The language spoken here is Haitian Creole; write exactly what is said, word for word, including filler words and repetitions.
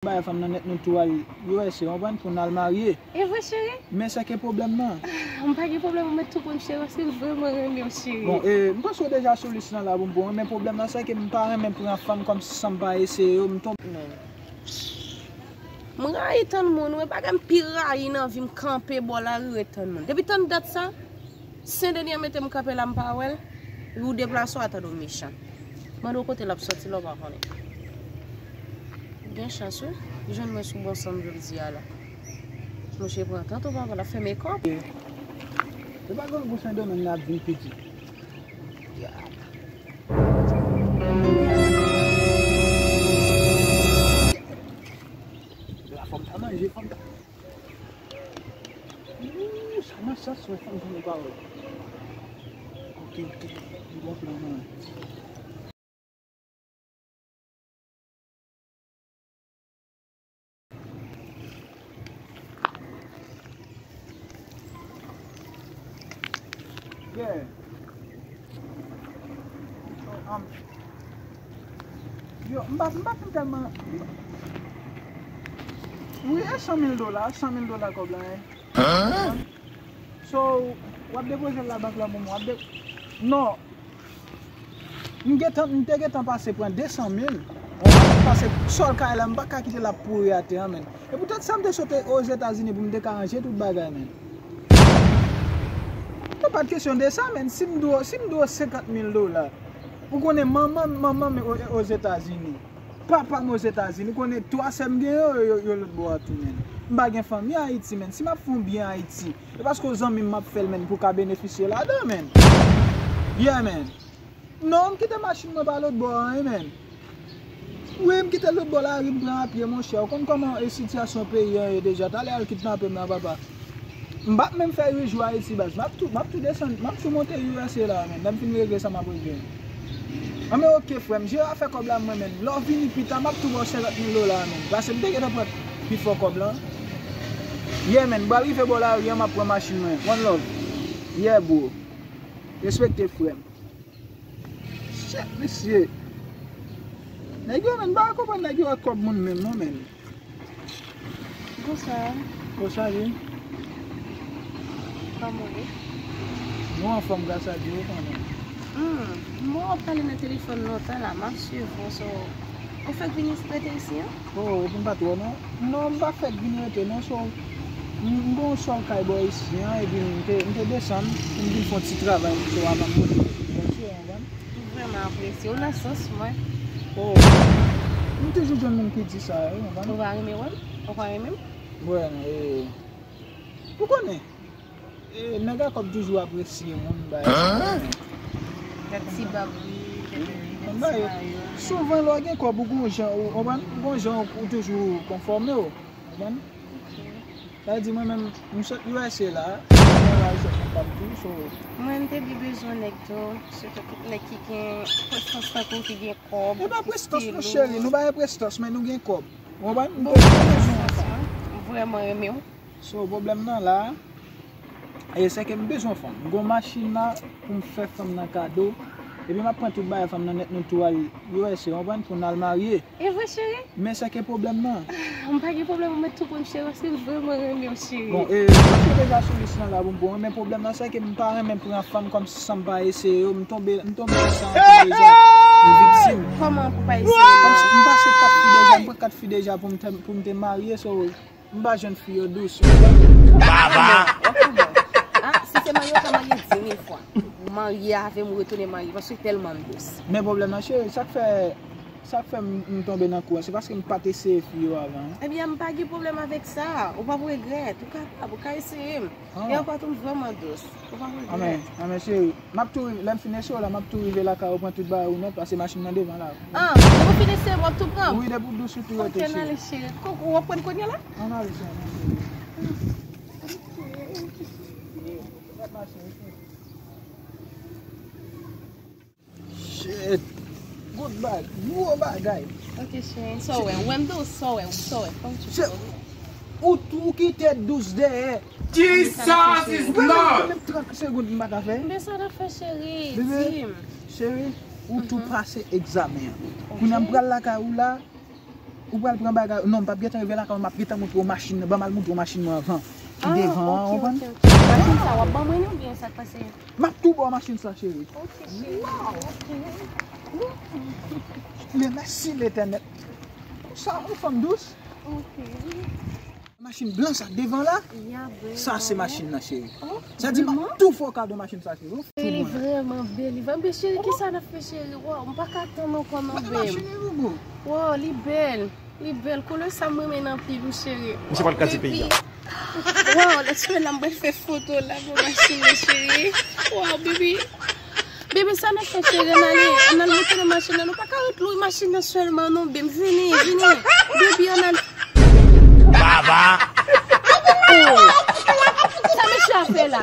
bay fanm nan nèt, nou tou al U S A, w konprann, pou n al marye. E vre, cheri? Men sa ki pwoblèm nan. M pa gen pwoblèm, ou mèt tou pran m, cheri, paske m vrèman renmen w, cheri. Bon, e, m panse w deja sou lis lan la pou m pran, men pwoblèm nan se ke m pa renmen pran fanm kòmsi san m pa eseye yo, m tonbe. Men. M rayi tann moun, wi, bagay m pi rayi nan vi m, kanpe bò lari ret tann moun. Depi tann dat sa, Sen Deni an mete m kanpe la, m pa wè l, ou deplase w atann ou mechan. Mande w kote l ap sòti la, w pa konnen. Gen chans, wi, li jwenn mwen sou bon sanm jodi a la. Monchè pran tan tou papa, l ap fè mekòp. E pa grangou Sendomeng la ap vin piti. La fòm ta manje, fòm ta. Ooh, sa nan sans, wè, fanm, fanm, pa wè. Ok, ok. Li gon plan, man. Yeah. So, um, yo, m pa, m pa fin tèlman, m pa, wi, e san mil dola, san mil dola kòb la, en. So, w ap depoze l labank la pou mwen, w ap de-, non. M gentan, m te gentan pase pran de san mil. Ou konprann? Paske sòl kay la, m pa ka kite l ap pouri atè an, menn. E poutèt sa, m te sot Ozetazini pou m te ka ranje tout bagay, menn. Nan pa t kesyon de sa, menn. Si m dwe, si m dwe senkant mil dola, ou konnen manman, manman m o-, Ozetazini. Papa m Ozetazini, ou konnen twa sè m gen yo, yo, yo lòt bò a tou, menn. M pa gen fanmi Ayiti, menn. Si m ap fè yon byen Ayiti, e paske w zanmi m, m ap fè l, menn, pou w ka benefisye ladan, menn. Yeah, menn. Non, m kite machin mwen pa lòt bò a, wi, menn. Wi, m kite lòt bò lari, m pran apye, monchè. Ou konn kòman e sitiyasyon peyi an ye deja. Talè al kidnape m la, papa. M p ap menm fè uit jou Ayiti, baz. M ap tou, m ap tou desann, m ap tou monte U S A la, menn. Lè m fin regle sa, m ap regle. Anben, oke, frè m. Jere afè kòb la, mwen, menn. Lè w vini pita, m ap tou ba w senkant mil dola, menn. Paske m te gentan pran pifò kòb lan. Yeah, menn. M pral rive bò lari an, m ap pran machin mwen. One love. Yeah, bro. Respekte, frè m. Shit, mesye. Nèg yo, menn, m pa konprann nèg yo ak kòb moun menm, non, menn. Bonswa. Bonswa, wi. Kòman w ye? Nou anfòm, gras a Dye, ou konnen. Hmm, m wè w ap pale nan telefòn lontan la, m ap swiv ou, so, ou fèk vin rete isi, an? Oh, epi m pa t wè w, non. Non, m pa fèk vin rete, non, so, m, m gen yon sòl kay bò isi, an, epi m te, m te desann pou m vin fè yon ti travay, so, avan m monte. Ou vrèman apresye. Ou nan sans mwen. Oh. M toujou jwenn moun ki di sa, wi, ou konprann? Ou pa renmen wè m? Ou pa renmen m? Wè, e, ou konnen. E, nèg a kòb toujou apresye moun, bay. Gad ti bab li, gad ti mayo. Souvan, lè w gen kòb, ou gon jan, ou konprann? Ou gon jan, ou toujou konfòme w. Konprann? Ok. Sa vle di mwen menm, m sot U S A la, mwen al chèche yon pam tou, so. Mwen, m te byen bezwen nèg tou, sitou tout nèg ki gen prestans tankou w, ki gen kòb, ki style ou. E pa prestans non, cheri, nou pa gen prestans, men nou gen kòb. Ou konprann? M te byen bezwen yon fanm. M vrèman renmen w. So, pwoblèm nan la, e se ke m bezwen fanm. M gon machin la pou m fè fanm nan kado. Epi m ap pran tout bagay fanm nan nèt, nou tou al U S A, ou konprann, pou n al marye. E vre, cheri? Men se ke pwoblèm nan. M pa gen pwoblèm, ou mèt tou pran m, cheri, paske m vrèman renmen w, cheri. Bon, e, m panse w deja sou lis lan la pou m pran w, men pwoblèm nan se ke m pa renmen pran fanm kòmsi san m pa eseye yo, m tonbe, m tonbe nan sa anpil deja, m viktim. Kòman pou pa eseye? Kòmsi m pase kat fi deja, m pran kat fi deja pou m te, pou m te marye, so, m pa jwenn fi yo dous. Baba! Ah, si se marye, ou ka marye di mil fwa. Marye avè m, retounen marye, paske tèlman m dous. Men pwoblèm nan, cheri, sa k fè, sa k fè m, m tonbe nan kou an, se paske m pa t eseye fi yo avan. Ebyen, m pa gen pwoblèm avèk sa. Ou p ap regrèt. Ou kapab, ou ka eseye m. Ah. E ankò tou, m vrèman dous. Ou p ap regrèt. Anmè, anmè, cheri. M ap tou rive, lè m fin eseye w la, m ap tou rive lakay ou pran tout bagay ou nèt, paske machin nan devan la. Ah, depi w fin eseye m, w ap tou pran? Wi, depi w dous ou tou rete, cheri. Ok, n ale, cheri. Koukou, w ap pran kounye a la? Ann ale, cheri, ann ale. Shit. Good bag, gwo bagay. Ok, cheri. Sa w wè, ou wè m dous, sa w wè, sa w wè. Kòm ti. Ou tou kite dous dèyè. Jesus is Lord! Menm trant segonn m pa ka fè. Men sa n ap fè, cheri? Bebe, di m. Cheri, ou tou pase egzamen an. Ok. Kounye a m pral lakay ou la. Ou pral pran bagay. Non, m p ap gentan rive lakay ou, m ap gentan montre w machin nan. Ban m al montre w machin mwen anvan. Ki devan an, ou konprann? Machin sa w ap ban mwen li oubyen sa k pase? M ap tou ba w machin sa, cheri. Ok, cheri. Wow. Ok. Men mèsi Letènèl. Sa, yon fanm dous. Ok. Machin blan sa devan la, sa se machin nan, cheri. Sa di m ap tou fè w kado machin sa, cheri. Li vrèman bèl, li vrèman bèl. Cheri, kisa n ap fè, cheri? Waw, m pa ka tann ankò non, bèl. Machin li, bobo. Waw, li bèl. Li bèl. Koulè sa m renmen l anpil, wi, cheri. Misye pral kraze peyi a. Waw, lòt semèn la m pral fè foto la pou machin nan, cheri. Waw, baby. Baby, sa n ap fè, cheri? Ann ale, ann al monte nan machin nan. Nou pa ka ret lwe machin nan sèlman non, baby. Vini, vini. Baby, ann al. Baba. Oh. Sa mesye a fè la?